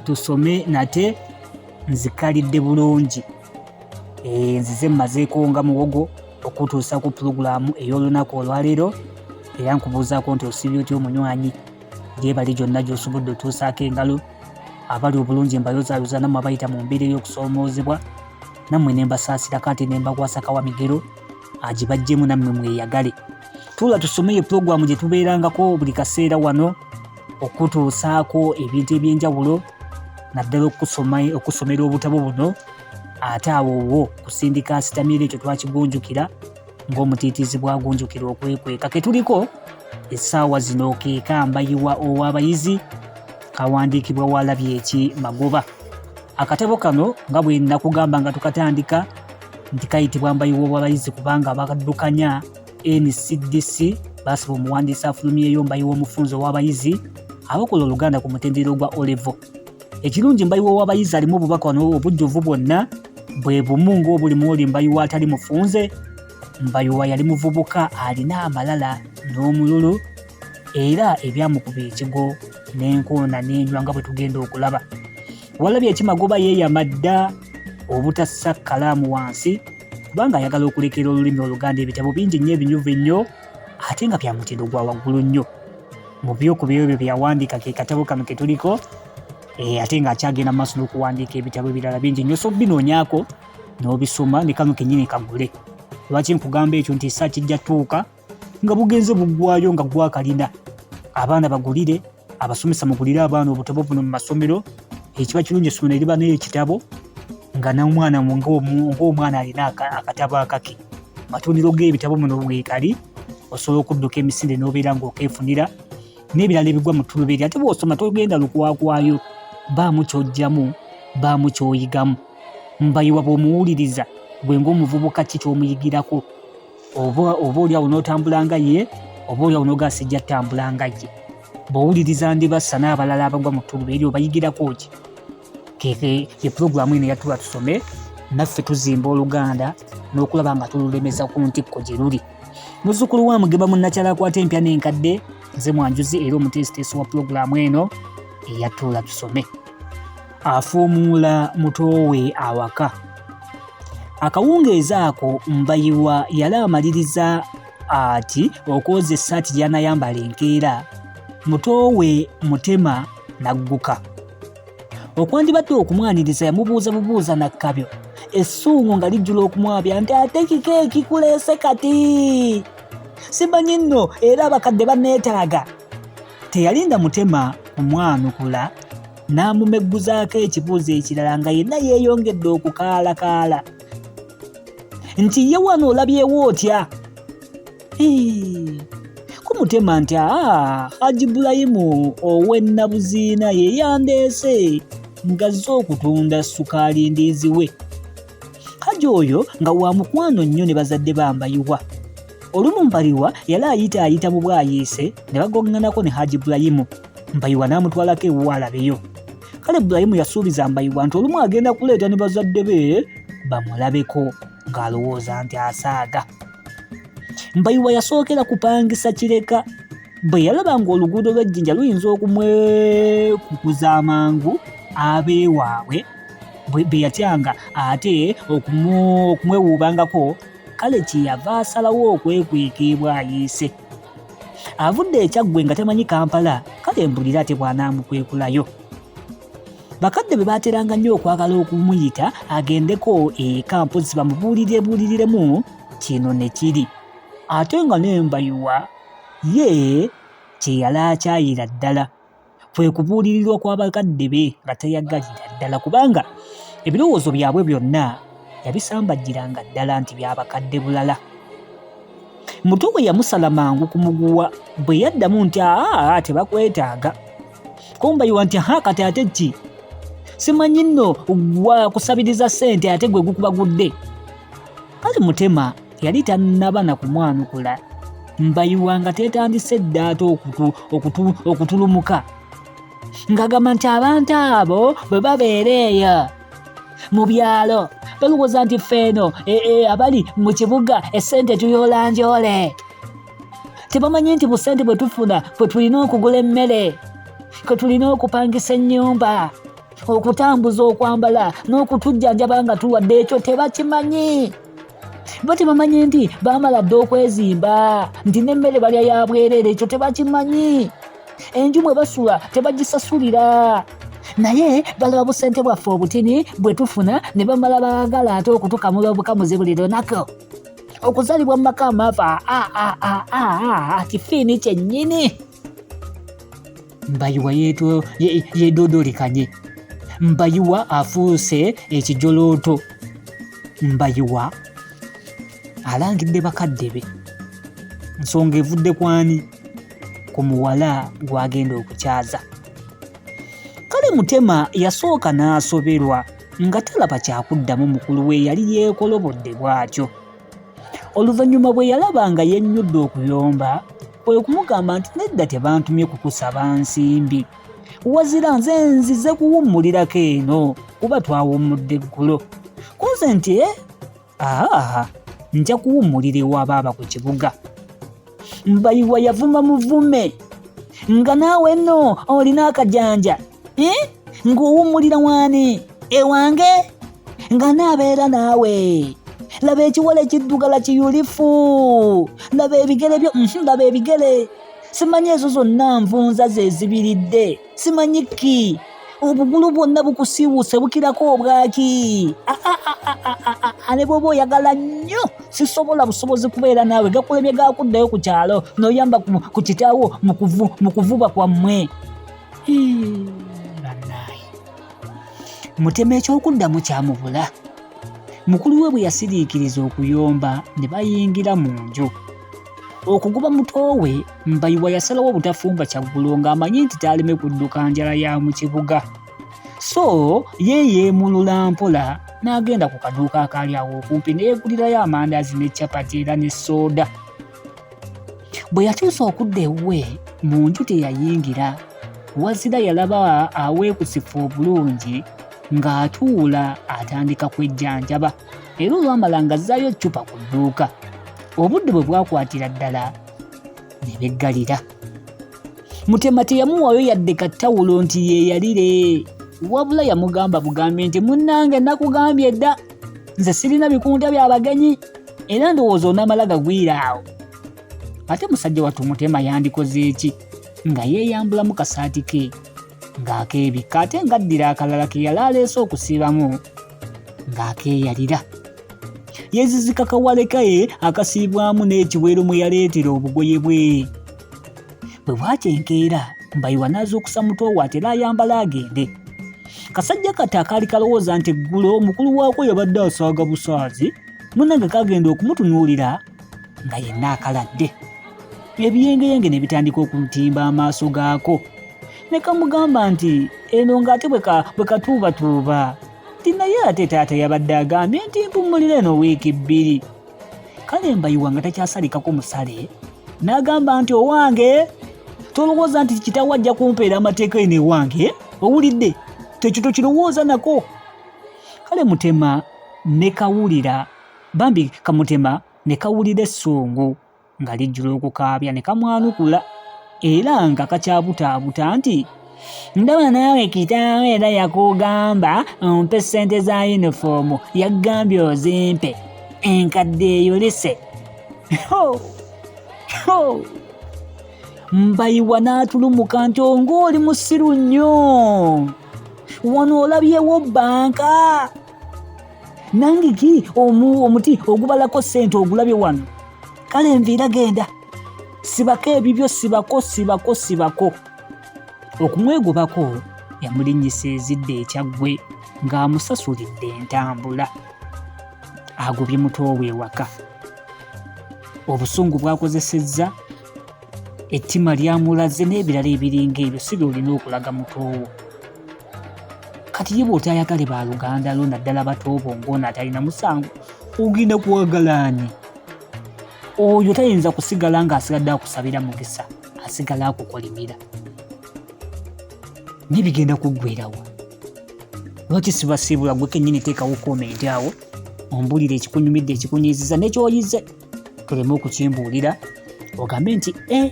Tusome nate nzikalidde bulungi. Nzize mmazeeko nga muwogo okutuusa ku pulogulaamu ey'olunaku olwaleero, era nkubuuzaako nti osiibye otya omunywanyi? Gyebali gyonna gy'osobodde otuusaako engalo. Abali obulungi mbayozaayoza, nammwe abayita mu mbeera ey'okusoomoozebwa nammwe ne mbasaasirako ate ne mbakwasa kawamigero agibaggyemu nammwe mweyagale. Tuula tusome ye pulogulaamu gye tubeerangako buli kaseera wano okutuusaako ebintu eby'enjawulo, naddala okusomera obutabo buno, ate awo wo kusindika asitamira ekyo twakigunjukira ng'omutiitiizi bw'agunjukira okwekweka. Ke tuliko essaawa zino ke kambayiwa ow'abayizi, kawandiikibwa Walabyeki Magoba. Akatabo kano nga bwe nakugamba nga tukatandika nti kayitibwa Mbayiwa ow'abayizi kubanga bakaddukanya NCDC baasaba omuwandiisi afulumyeyo Mbayiwa omufunze ow'abayizi abakola Oluganda ku mutendera ogwa O-level. Ekirungi Mbayiwa ow'abayizi alimu obubaka obujjuvu bwonna bwe bumu ng'obuli mu oli Mbayiwa atali mufunze. Mbayiwa yali muvubuka alina amalala n'omululu, era ebyamukuba ekigo n'enkoona n'enywa nga bwe tugenda okulaba. Walabyeki Magoba yeeyama dda obutassa kkalaamu wansi kubanga ayagala okulekera olulimi Oluganda ebitabo bingi nnyo ebinyuvu ennyo ate nga bya mutindo gwa waggulu nnyo. Mu byo ku byebyo bye yawandiika ke katabo kano ke tuliko, ate ng'akyagenda mu maaso n'okuwandiika ebitabo ebirala bingi nnyo. So binoonyaako n'obisoma ne kano kennyini kagule. Lwaki nkugamba ekyo nti essa kijja tuuka nga bugenze buggwayo nga gwakalina. Abaana bagulire, abasomesa mugulire abaana obutabo buno mu masomero. Ekiba kirungi essomero eriba n'ekitabo nga n'omwana ng'omwana alina akatabo akake. Matundiro g'ebitabo muno weekali, osobola okudduka emisinde n'obeera ng'okeefunira n'ebirala ebigwa mu ttuluba eri. Ate bw'osoma togenda lukwakwayo, baamu ky'oggyamu, baamu ky'oyigamu. Mbayiwa bw'omuwuliriza gwe ng'omuvubuka ki ky'omuyigirako? Oba oli awo n'otambula nga ye, oba oli awo n'ogaa sijja ttambula nga ye. Bw'owuliriza Ndibassa n'abalala abagwa mu ttuluba eri obayigirako ki? Keke ye pulogulaamu eno eyatula tusome naffe tuzimba Oluganda n'okulaba nga tululemeza ku ntikko gye luli. Muzzukulu wa Mugema munnakyalo akwata empya n'enkadde, nze mwanjuzi era omuteesiteesi wa pulogulaamu eno eyatula tusome. Afuumuula muto we awaka. Akawungeezi ako Mbayiwa yali amaliriza ati okwoza essaati gy'anayambala enkeera, muto we Mutema n'agguka. Okwandibadde okumwaniriza yamubuuza bubuuza nakkabyo, essuungu nga lijjula okumwabya nti ate kiki ekikuleese kati? Simanyi nno era abakadde banneetaaga. Teyalinda Mutema kumwanukula n'amumegguzaako ekibuuzo ekirala nga yenna yeeyongedde okukaalakaala nti ye wano olabyewo otya? Ku Mutema nti aa, Haji Bulayimu ow'e Nabuziina ye yandeese ng'azze okutunda ssukaali ndiizi we. Haji oyo nga wa mukwano nnyo ne bazadde ba Mbayiwa. Olumu Mbayiwa yali ayita ayita mu Bwayiise ne bagoŋŋanako ne Haji Bulayimu. Mbayiwa n'amutwalako ewuwe alabeyo. Kale Bulayimu yasuubiza Mbayiwa nti olumu agenda kuleeta ne bazadde be bamulabeko ng'alowooza nti asaaga. Mbayiwa yasookera kupangisa Kireka. Bwe yalaba ng'oluguudo lw'Ejjinja luyinza okumwekukuza amangu ab'ewaabwe be yatyanga ate okumwewuubangako, kale kye yava asalawo okwekweka e Bwayiise. Avudde e Kyaggwe nga tamanyi Kampala, kale mbulira ate bw'anaamukwekulayo. Bakadde be baateranga nnyo okwagala okumuyita agendeko eka mpozzi bamubuulirebuuliriremu kino ne kiri. Ate nga ne Mbayiwa ye kye yali akyayira ddala kwe kubuulirirwa kwa bakadde be nga tayagalira ddala kubanga ebirowoozo byabwe byonna yabisambajjiranga ddala nti bya bakadde bulala. Muto we yamusala mangu ku muguwa bwe yaddamu nti aa tebakwetaaga. Kumbayiwa nti ha kati ate ki? Simanyi nno gwa kusabiriza ssente ate gwe gukubagudde. Kale Mutema yali tannaba na kumwanukula, Mbayiwa nga teetandise dda ate okutulumuka ng'agamba nti abantu abo bwe babeera eyo mu byalo balowooza nti ffe eno abali mu kibuga essente tuyoola njoole. Tebamanyi nti busente bwe tufuna kwe tulina okugula emmere, kwe tulina okupangisa ennyumba. Okutambuza, okwambala n'okutujjanjaba nga tulwadde, ekyo tebakimanyi. Bo tebamanyi nti baamala dda okwezimba, nti n'emmere balya ya bwereere, ekyo tebakimanyi. Enju mwe basula tebagisasulira, naye balaba busente bwaffe obutini bwe tufuna ne bamala baagala ate okutukamula obukamuzi buli lunaku. Okuzaalibwa mu maka amaavu kifiini kyennyini. Mbayiwa yedodolikanye, Mbayiwa afuuse ekijolooto. Mbayiwa alangidde bakadde be nsonga evudde kwani ku muwala gw'agenda okukyaza. Kale Mutema yasooka n'asoberwa nga talaba kyakuddamu mukulu we yali yeekolobodde bw'atyo. Oluvannyuma bwe yalaba nga yennyudde okuyomba, kwe kumugamba nti nedda, tebantumye kukusaba nsimbi, wazira nze nzize kuwummulirako eno kuba twawummudde eggulo. Kunze nti eh, aa nja kuwummulira ewa baaba ku kibuga. Mbayiwa yavuma muvume nga naawe nno olina akajanja, eh? Ng'owummulira waani ewange nga naabeera naawe? Laba ekiwala ekiddugala kiyulifu, laba ebigere byo, laba ebigere, simanyi ezo zonna nvunza ze zibiridde, simanyi ki, obugulu bwonna bukusiiwuuse bukirako obwaki. Ne bw'oba oyagala nnyo sisobola busobozi kubeera naawe, gakulemye gakuddayo ku kyalo n'oyamba ku kitaawo mu kuvuba kwammwe. Bannaaye, Mutema ekyokuddamu kyamubula. Mukulu we bwe yasiriikiriza okuyomba ne bayingira mu nju okugoba muto we, Mbayiwa yasalawo obutafumba kyaggulo ng'amanyi nti taaleme kudduka njala ya mu kibuga. So ye yeemulula mpola n'agenda ku kaduuka akaali awo okumpi ne yeegulirayo amandaazi ne capati era ne sooda. Bwe yatuusa okudda ewuwe mu nju teyayingira, wazira yalaba aweekusifu obulungi ng'atuula atandika kwejjanjaba, era olwamala ng'azzaayo ccupa ku dduuka. Obudde bwe bwakwatira ddala ne beggalira. Mutema teyamuwaayo yadde kattawulo nti yeeyalire, wabula yamugamba bugambi nti munnange nakugambye dda nze sirina bikunta bya bagenyi, era ndowooza onaamala gagwira awo. Ate musajja wattu Mutema yandikoze ki nga yeeyambulamu kasaati ke ng'akeebikka, ate ng'addira akalala ke yali aleese okusiibamu ng'akeeyalira? Yeezizika kawale ke akasiibwamu n'ekiwero mwe yaleetera obugoye bwe. Bwe bwakya enkeera, Mbayiwa n'azuukusa muto we atera ayambala agende. Kasajja kati akaali kalowooza nti eggulo mukulu waako yabadde asaaga busaazi, munnange kagenda okumutunuulira nga yenna akaladde. Ebiyengeyenge ne bitandika okutimba amaaso gaako. Ne kamugamba nti eno ng'ate bwe katuubatuuba nti naye ate taata yabadde agambye nti mpummulira eno wiiki 2. Kale Mbayiwa nga takyasalikako musale n'agamba nti owange tolowooza nti kitaawo ajja kumpeera amateeka eno ewange, owulidde? Tekyo tokirowooza nako. Kale Mutema ne kawulira bambi kamutema ne kawulira essungu nga lijjula okukaabya ne kamwanukula era nga kakyabutaabuta nti ndaba naawe kitaawo era yakugamba ompe ssente za yunifoomu, yagambye ozimpe enkadde eyulise. Mbayiwa n'atulumuka nti ng'oli musiru nnyo, wano olabyewo bbanka nange ki omuti ogubalako ssente ogulabye wano? Kale nviira, genda sibako ebibyo, sibako sibako sibako. Okumwegobako yamulinnyisa ezidde ekyaggwe ng'amusasulidde entambula agobye muto we ewaka. Obusungu bwakozesezza, ettima lyamulaze n'ebirala ebiringa ebyo si by'olina okulaga muto wo. Kati ye bw'otayagale baluganda lwo, naddala batoobo ng'ono atalina musango, ogenda kwagala ani? Oyo tayinza kusigala ng'asigadde akusabira mukisa, asigala akukolimira. Naye bigenda kuggwerawa? Lwaki sibasiibula? Gwe kennyini teekawo komenti awo ombulire ekikunyumidde, ekikunyiiziza n'ekyoyize, tuleme okukimbuulira, ogambe nti e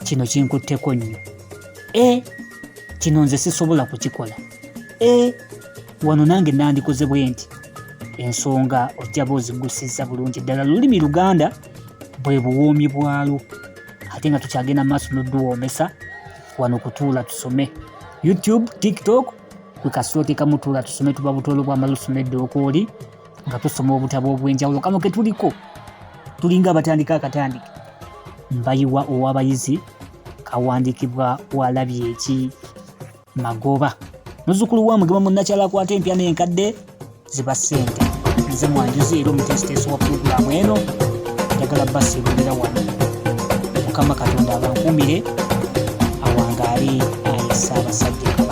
kino kinkutteko nnyo, e kino nze sisobola kukikola. E wano nange nandikoze bwe nti, ensonga ojja ba ozigusizza bulungi ddala. Lulimi Luganda bwe buwoomi bwalwo, ate nga tukyagenda maaso n'oduwoomesa wano kutuula tusome. YouTube, TikTok, kwe kasoote kamu tuula tusome, tuba butoolo bw'amalusu n'eddookooli nga tusoma obutabo obw'enjawulo. Kano ke tuliko tulinga abatandika akatandike. Mbayiwa ow'abayizi kawandiikibwa walabye eki Magoba, muzzukulu wa Mugema munnakyala akwata empya n'enkadde ziba ssente. Nze mwanjuzi era omuteesiteesi wa pulogulaamu eno, njagala basiibulira wano. Mukama Katonda abankuumire, awangaale ayi Ssaabasajja.